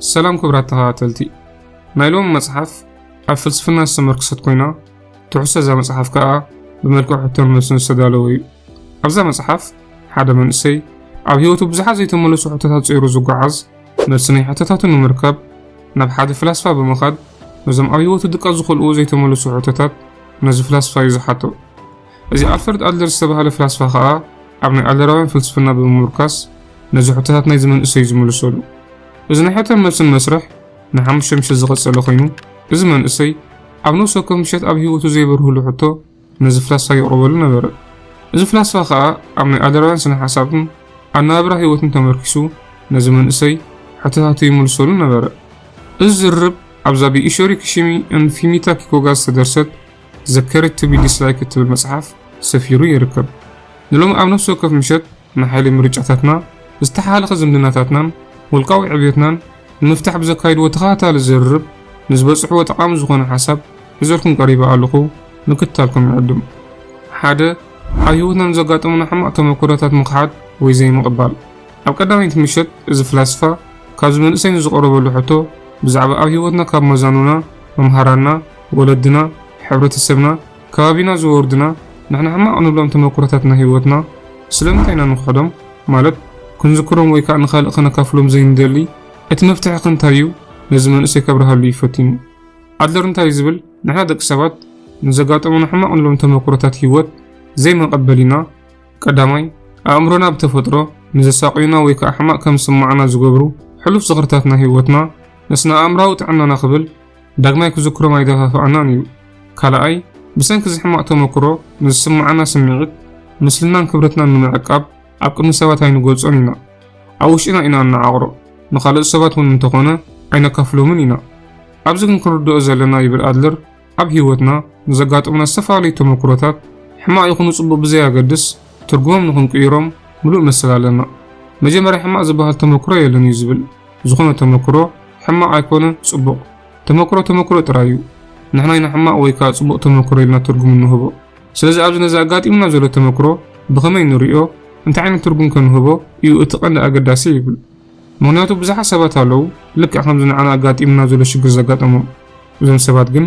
ሰላም ክቡራት ተኸታተልቲ፣ ናይ ሎሚ መጽሓፍ ኣብ ፍልስፍና ዝተመርኮሰት ኮይና፣ ትሕዝቶ እዛ መጽሓፍ ከኣ ብመልክዕ ሕቶን መልስን ዝተዳለወ እዩ። ኣብዛ መጽሓፍ ሓደ መንእሰይ ኣብ ህይወቱ ብዙሓት ዘይተመለሱ ሕቶታት ጸይሩ ዝጓዓዝ፣ መልሲ ናይ ሕቶታቱ ንምርካብ ናብ ሓደ ፍላስፋ ብምኻድ፣ ነዞም ኣብ ህይወቱ ድቃ ዝኸልኡ ዘይተመለሱ ሕቶታት ነዚ ፍላስፋ እዩ ዝሓቶ። እዚ ኣልፈርድ ኣድለር ዝተባህለ ፍላስፋ ከኣ ኣብ ናይ ኣድለራውያን ፍልስፍና ብምምርካስ ነዚ ሕቶታት ናይዚ መንእሰይ እዩ ዝምልሰሉ። እዚ ናይ ሕቶን መልስን መስርሕ ንሓሙሽተ ምሸት ዝቐጸለ ኮይኑ፣ እዚ መንእሰይ ኣብ ነፍሲ ወከፍ ምሸት ኣብ ህይወቱ ዘይበርህሉ ሕቶ ነዚ ፍላስፋ ይቕርበሉ ነበረ። እዚ ፍላስፋ ከኣ ኣብ ናይ ኣድለራውያን ስነ ሓሳብን ኣነባብራ ህይወትን ተመርኪሱ ነዚ መንእሰይ ሕቶታቱ ይምልሰሉ ነበረ። እዚ ዝርርብ ኣብዛ ብኢሾሪ ክሺሚ ን ፊሚታ ኪኮጋ ዝተደርሰት ዘ ከሬጅ ቱ ቢ ዲስላይክድ እትብል መጽሓፍ ሰፊሩ ይርከብ። ንሎሚ ኣብ ነፍሲ ወከፍ ምሸት ንሓይሊ ምርጫታትና፣ ዝተሓላለኸ ዝምድናታትናን ውልቃዊ ዕብየትናን ንምፍታሕ ብዘካይድዎ ተኸታታሊ ዝርርብ ንዝበጽሕዎ ጠቓሚ ዝኾነ ሓሳብ ሒዘልኩም ቀሪበ ኣለኹ። ምክትታልኩም ይዕድም። ሓደ፣ ኣብ ህይወትና ንዘጋጠሙና ሕማቕ ተመኩሮታት ምኽሓድ ወይ ዘይምቕባል። ኣብ ቀዳመይቲ ምሸት እዚ ፍላስፋ ካብዚ መንእሰይ ንዝቐረበሉ ሕቶ ብዛዕባ ኣብ ህይወትና ካብ መዛኑና፣ መምሃራንና፣ ወለድና፣ ሕብረተሰብና፣ ከባቢና ዝወርዱና ንሕና ሕማቕ ንብሎም ተመኩሮታት ናይ ህይወትና ስለምንታይ ኢና ንኽሕዶም? ማለት ክንዝክሮም ወይ ከኣ ንኻልእ ከነካፍሎም ዘይንደሊ እቲ መፍትሒ ከ እንታይ እዩ? ነዚ መንእሰይ ከብርሃሉ እዩ ፈቲኑ። ኣድለር እንታይ እዩ ዝብል? ንሕና ደቂ ሰባት ንዘጋጠሙና ሕማቕ ንብሎም ተመኩሮታት ህይወት ዘይመቐበል ኢና። ቀዳማይ፣ ኣእምሮና ብተፈጥሮ ንዘሳቕዩና ወይ ከኣ ሕማቕ ከም ዝስምዓና ዝገብሩ ሕሉፍ ዝኽርታት ናይ ህይወትና ነስና ኣእምራዊ ጥዕናና ክብል ዳግማይ ክዝክሮም ኣይደፋፍኣናን እዩ። ካልኣይ፣ ብሰንኪ እዚ ሕማቕ ተመኩሮ ንዝስምዓና ስምዒት ምስልናን ክብረትናን ንምዕቃብ ኣብ ቅድሚ ሰባት ኣይንገልጾን ኢና። ኣብ ውሽጥና ኢና እንዓቕሮ። ንኻልኦት ሰባት እውን እንተኾነ ኣይነካፍሎምን ኢና። ኣብዚ ግን ክንርድኦ ዘለና ይብል ኣድለር፣ ኣብ ህይወትና ንዘጋጥሙና ዝተፈላለዩ ተመኩሮታት ሕማቕ ይኹኑ ጽቡቕ ብዘየገድስ ትርጉሞም ንኽንቅይሮም ምሉእ መሰል ኣለና። መጀመርያ ሕማቕ ዝበሃል ተመኩሮ የለን እዩ ዝብል። ዝኾነ ተመኩሮ ሕማቕ ኣይኮነ ጽቡቕ። ተመኩሮ ተመኩሮ ጥራይ እዩ። ንሕና ኢና ሕማቕ ወይ ከኣ ጽቡቕ ተመኩሮ ኢልና ትርጉም እንህቦ። ስለዚ ኣብዚ ነዚ ኣጋጢሙና ዘሎ ተመኩሮ ብኸመይ ንርእዮ፣ እንታይ ዓይነት ትርጉም ከ ንህቦ እዩ እቲ ቀንዲ ኣገዳሲ ይብል። ምኽንያቱ ብዙሓት ሰባት ኣለዉ ልክዕ ከምዚ ንዓና ኣጋጢሙና ዘሎ ሽግር ዘጋጠሞም። እዞም ሰባት ግን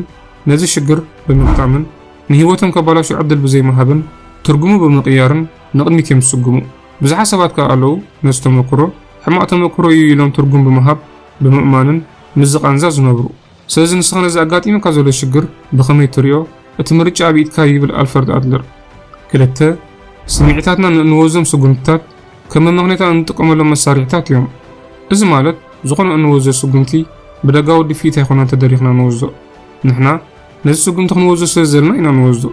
ነዚ ሽግር ብምግጣምን ንህይወቶም ከባላሹ ዕድል ብዘይምሃብን ትርጉሙ ብምቕያርን ንቕድሚት እዮም ዝስጉሙ። ብዙሓት ሰባት ከኣ ኣለዉ ነዚ ተመኩሮ ሕማቕ ተመኩሮ እዩ ኢሎም ትርጉም ብምሃብ ብምእማንን ምስዚ ቃንዛ ዝነብሩ። ስለዚ ንስኻ ነዚ ኣጋጢሙካ ዘሎ ሽግር ብኸመይ ትሪኦ እቲ ምርጫ ኣብ ኢድካ ይብል ኣልፈርድ ኣድለር። ክልተ፣ ስምዒታትና ንእንወዞም ስጉምትታት ከም መመኽነይታ እንጥቀመሎም መሳርሒታት እዮም። እዚ ማለት ዝኾነ እንወዞ ስጉምቲ ብደጋዊ ድፍኢት ኣይኮነን ተደሪኽና ንወዞ። ንሕና ነዚ ስጉምቲ ክንወዞ ስለ ዘለና ኢና ንወዞ።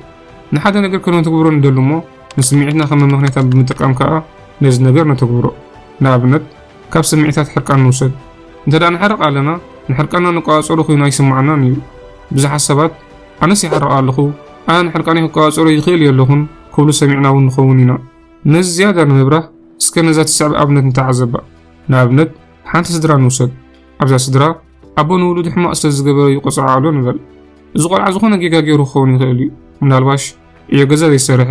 ንሓደ ነገር ከነተግብሮ ንደሊ እሞ ንስምዒትና ከም መመኽነይታ ብምጥቃም ከኣ ነዚ ነገር ነተግብሮ። ንኣብነት ካብ ስምዒታት ሕርቃን ንውሰድ። እንተ ደኣ ንሕረቕ ኣለና ንሕርቃንና ንቆጻጸሮ ኮይኑ ኣይስምዓናን እዩ። ብዙሓት ሰባት ኣነስ ይሓርቕ ኣለኹ፣ ኣነ ንሕርቃነይ ክቆጻጸሮ ይኽእል የለኹን ክብሉ ሰሚዕና እውን ንኸውን ኢና። ነዚ ዝያዳ ንምብራህ እስከ ነዛ ትስዕብ ኣብነት ንተዓዘባ። ንኣብነት ሓንቲ ስድራ ንውሰድ። ኣብዛ ስድራ ኣቦ ንውሉዱ ሕማቕ ስለ ዝገበረ ይቆጽዖ ኣሎ ንበል። እዚ ቆልዓ ዝኾነ ጌጋ ገይሩ ክኸውን ይኽእል እዩ። ምናልባሽ ዕዮ ገዛ ዘይሰርሐ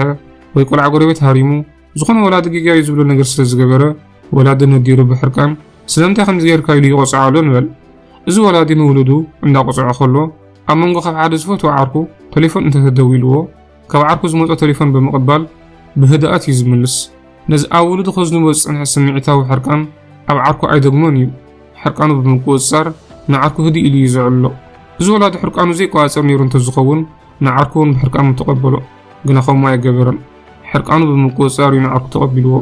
ወይ ቆልዓ ጎረቤት ሃሪሙ ዝኾነ ወላዲ ጌጋ እዩ ዝብሎ ነገር ስለ ዝገበረ ወላዲ ነዲሩ ብሕርቃን ስለምንታይ ከምዚ ጌርካ ኢሉ ይቆጽዖ ኣሎ ንበል። እዚ ወላዲ ንውሉዱ እንዳቆጽዖ ከሎ ኣብ መንጎ ካብ ሓደ ዝፈትዎ ዓርኩ ተሌፎን እንተተደዊልዎ ካብ ዓርኩ ዝመጾ ተሌፎን ብምቕባል ብህድኣት እዩ ዝምልስ። ነዚ ኣብ ውሉዱ ከዝንቦ ዝጸንሐ ስምዒታዊ ሕርቃን ኣብ ዓርኩ ኣይደግሞን እዩ። ሕርቃኑ ብምቁጽጻር ንዓርኩ ህድእ ኢሉ እዩ ዘዕልሎ። እዚ ወላዲ ሕርቃኑ ዘይቆጻጸር ነይሩ እንተዝኸውን ንዓርኩ እውን ብሕርቃኑ ተቐበሎ። ግና ከምኡ ኣይገበረን። ሕርቃኑ ብምቁጽጻር እዩ ንዓርኩ ተቐቢልዎ።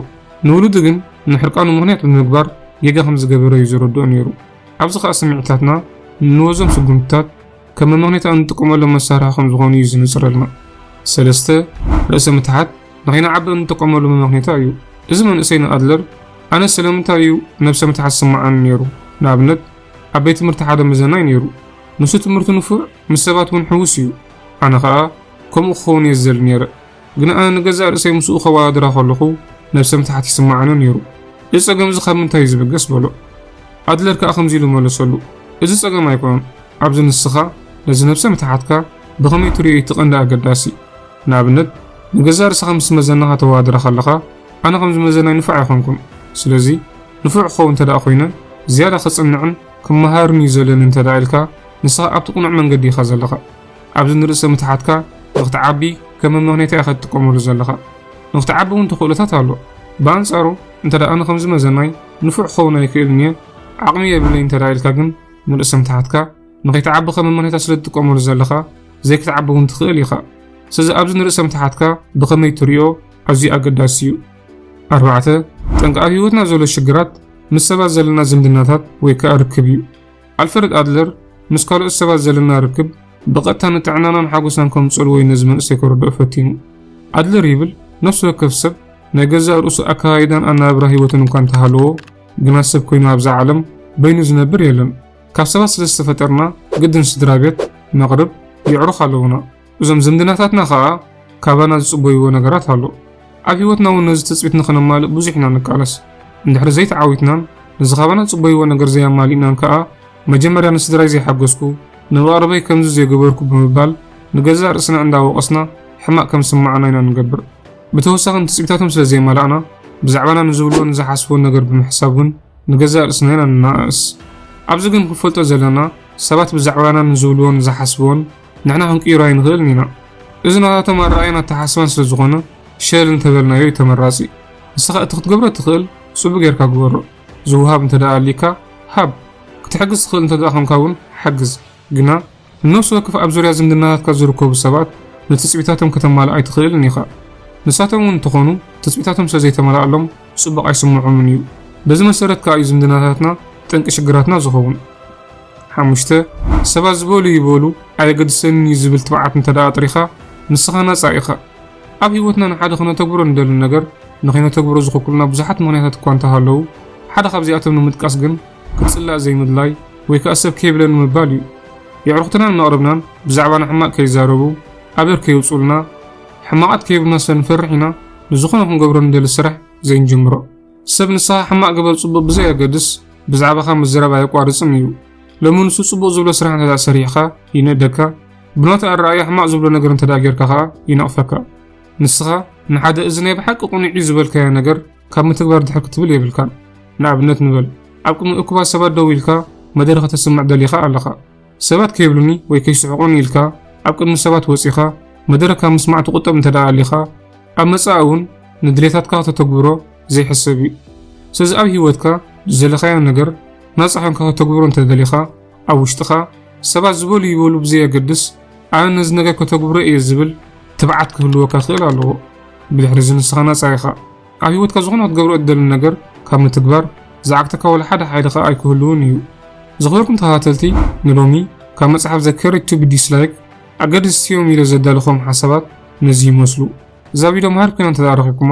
ንውሉዱ ግን ንሕርቃኑ ምኽንያት ብምግባር ጌጋ ከም ዝገበረ እዩ ዘረድኦ ነይሩ። ኣብዚ ኸኣ ስምዒታትና ንወዞም ስጉምትታት ከም መመኽነይታ እንጥቀመሎም መሳርሒ ከም ዝኾኑ እዩ ዝንጽረልና። ሰለስተ፣ ርእሰ ምትሓት ንኸይንዓቢ እንጥቀመሉ መመኽነይታ እዩ። እዚ መንእሰይ ንኣድለር ኣነ ስለምንታይ እዩ ነብሰ ምትሓት ዝስምዓኒ ነይሩ? ንኣብነት ኣብ ቤት ትምህርቲ ሓደ መዘናይ ነይሩ። ንሱ ትምህርቱ ንፉዕ፣ ምስ ሰባት እውን ሕውስ እዩ። ኣነ ኸኣ ከምኡ ክኸውን እየ ዝደሊ ነይረ። ግን ኣነ ንገዛእ ርእሰይ ምስኡ ከወዳድራ ከለኹ ነብሰ ምትሓት ይስምዓኒ ነይሩ። እዚ ጸገም እዚ ካብ ምንታይ እዩ ዝብገስ? በሎ። ኣድለር ከኣ ከምዚ ኢሉ መለሰሉ፣ እዚ ጸገም ኣይኮነን። ኣብዚ ንስኻ ነዚ ነብሰ ምትሓትካ ብኸመይ ትርእዮ እቲ ቀንዲ ኣገዳሲ። ንኣብነት ንገዛእ ርእስኻ ምስ መዘናኻ ተወዳድራ ከለኻ ኣነ ከምዚ መዘናይ ንፉዕ ኣይኮንኩን። ስለዚ ንፉዕ ክኸውን እንተ ደኣ ኮይነ ዝያዳ ከጽንዕን ክመሃርን እዩ ዘለኒ እንተ ደኣ ኢልካ፣ ንስኻ ኣብቲ ቅኑዕ መንገዲ ኢኻ ዘለኻ። ኣብዚ ንርእሰ ምትሓትካ ንኽትዓቢ ከም መመኽነይታ ኢኻ ትጥቀመሉ ዘለኻ። ንኽትዓቢ እውን ተኽእሎታት ኣሎ። ብኣንጻሩ፣ እንተ ደኣ ኣነ ከምዚ መዘናይ ንፉዕ ክኸውን ኣይክእልን እየ፣ ዓቕሚ የብለይ እንተ ደኣ ኢልካ ግን፣ ንርእሰ ምትሓትካ ንኸይትዓቢ ከም መመኽነይታ ስለ ትጥቀመሉ ዘለኻ፣ ዘይክትዓቢ እውን ትኽእል ኢኻ። ስለዚ ኣብዚ ንርእሰ ምትሓትካ ብኸመይ ትሪኦ ኣዝዩ ኣገዳሲ እዩ። ኣርባዕተ፣ ጠንቂ ኣብ ህይወትና ዘሎ ሽግራት ምስ ሰባት ዘለና ዝምድናታት ወይ ከኣ ርክብ እዩ። ኣልፍረድ ኣድለር ምስ ካልኦት ሰባት ዘለና ርክብ ብቐጥታ ንጥዕናናን ሓጎስናን ከምጽእሉ ወይ ነዚ መንእሰይ ከረድኦ ፈቲኑ። ኣድለር ይብል፣ ነፍሲ ወከፍ ሰብ ናይ ገዛእ ርእሱ ኣከያይዳን ኣነባብራ ህይወትን እኳ እንተሃለዎ፣ ግና ሰብ ኮይኑ ኣብዛ ዓለም በይኑ ዝነብር የለን። ካብ ሰባት ስለ ዝተፈጠርና ግድን ስድራ ቤት፣ መቕርብ፣ የዕሩኽ ኣለዉና። እዞም ዝምድናታትና ኸኣ ካባና ዝጽበይዎ ነገራት ኣሎ። ኣብ ህይወትና እውን ነዚ ትጽቢት ንኸነማልእ ብዙሕ ኢና ንቃለስ። እንድሕሪ ዘይተዓዊትናን ነዚ ካባና ዝጽበይዎ ነገር ዘየማሊእናን ከኣ፣ መጀመርያ ንስድራይ ዘይሓገዝኩ፣ ንመቕርበይ ከምዚ ዘይገበርኩ ብምባል ንገዛእ ርእስና እንዳወቐስና ሕማቕ ከም ዝስምዓና ኢና ንገብር። ብተወሳኺ ንትጽቢታቶም ስለ ዘየማላእና፣ ብዛዕባና ንዝብልዎን ንዝሓስብዎን ነገር ብምሕሳብ እውን ንገዛእ ርእስና ኢና ንነኣእስ። ኣብዚ ግን ክንፈልጦ ዘለና፣ ሰባት ብዛዕባና ንዝብልዎን ንዝሓስብዎን ንሕና ክንቅይሮ ኣይንኽእልን ኢና። እዚ ናታቶም ኣረኣእያን ኣተሓሳስባን ስለ ዝኾነ፣ ሸል እንተበልናዮ እዩ ተመራጺ። ንስኻ እቲ ክትገብሮ እትኽእል ጽቡቕ ጌርካ ግበሮ። ዝወሃብ እንተ ደኣ ኣልዩካ፣ ሃብ። ክትሕግዝ ትኽእል እንተ ደኣ ኾንካ እውን ሓግዝ። ግና ንነፍሲ ወከፍ ኣብ ዙርያ ዝምድናታትካ ዝርከቡ ሰባት ንትጽቢታቶም ከተማልእ ኣይትኽእልን ኢኻ። ንሳቶም እውን እንተኾኑ ትጽቢታቶም ስለ ዘይተመላእሎም ጽቡቕ ኣይስምዖምን እዩ። በዚ መሰረት ከኣ እዩ ዝምድናታትና ጠንቂ ሽግራትና ዝኸውን። ሓሙሽተ፣ ሰባት ዝበሉ ይበሉ ኣየገድሰንን እዩ ዝብል ትብዓት እንተ ደኣ ኣጥሪኻ ንስኻ ናጻ ኢኻ። ኣብ ህይወትና ንሓደ ክነተግብሮ ንደሊ ነገር ንኸይነተግብሮ ዝኽልኩልና ብዙሓት ምኽንያታት እኳ እንተሃለዉ፣ ሓደ ካብዚኣቶም ንምጥቃስ ግን ክትጽላእ ዘይምድላይ ወይ ከኣ ሰብ ከይብለኒ ምባል እዩ። የዕሩኽትናን መቕርብናን ብዛዕባና ሕማቕ ከይዛረቡ፣ ኣበር ከየውጽኡልና፣ ሕማቓት ከይብሉና ስለ ንፈርሕ ኢና ንዝኾነ ክንገብሮ ንደሊ ስራሕ ዘይንጅምሮ። ሰብ ንስኻ ሕማቕ ግበር ጽቡቕ ብዘየገድስ ብዛዕባኻ ምዝራብ ኣየቋርጽን እዩ። ሎሚ ንሱ ጽቡቕ ዝብሎ ስራሕ እንተ ደኣ ሰሪሕኻ ይንእደካ፣ ብናቱ ኣረኣእያ ሕማቕ ዝብሎ ነገር እንተ ደኣ ጌርካ ኸኣ ይነቕፈካ። ንስኻ ንሓደ እዚ ናይ ብሓቂ ቅኑዕ እዩ ዝበልካዮ ነገር ካብ ምትግባር ድሕር ክትብል የብልካን። ንኣብነት ንበል፣ ኣብ ቅድሚ እኩባት ሰባት ደው ኢልካ መደረ ከተስምዕ ደሊኻ ኣለኻ። ሰባት ከይብሉኒ ወይ ከይስሕቑኒ ኢልካ ኣብ ቅድሚ ሰባት ወጺኻ መደረ ካብ ምስማዕ ትቑጠብ እንተ ደኣ ኣሊኻ፣ ኣብ መጻኢ እውን ንድሌታትካ ከተተግብሮ ዘይሕሰብ እዩ። ስለዚ ኣብ ህይወትካ ዝደለኻዮ ነገር ናጻ ኾንካ ከተግብሮ እንተ ደሊኻ፣ ኣብ ውሽጥኻ ሰባት ዝበሉ ይበሉ ብዘየገድስ፣ ኣነ ነዚ ነገር ከተግብሮ እየ ዝብል ትብዓት ክህልወካ ክእል ኣለዎ። ብድሕሪ እዚ ንስኻ ናጻ ኢኻ። ኣብ ህይወትካ ዝኾነ ክትገብሮ እትደሊ ነገር ካብ ምትግባር ዝዓግተካ ወላ ሓደ ሓይሊ ኸኣ ኣይክህልውን እዩ። ዝኸበርኩም ተኸታተልቲ፣ ንሎሚ ካብ መጽሓፍ The Courage to be Disliked ኣገደስቲ እዮም ኢለ ዘዳለኹዎም ሓሳባት ነዚ ይመስሉ። እዛ ቪድዮ መሃሪት ኮይና እንተ ደኣ ረኺብኩማ፣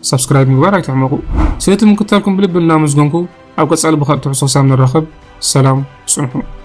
ሳብስክራይብ ምግባር ኣይትሕመቑ። ስለቲ ምክትታልኩም ብልቢ እናመስገንኩ፣ ኣብ ቀጻሊ ብኻልእ ትሕዝቶ ክሳብ ንራኸብ፣ ሰላም ጽንሑ።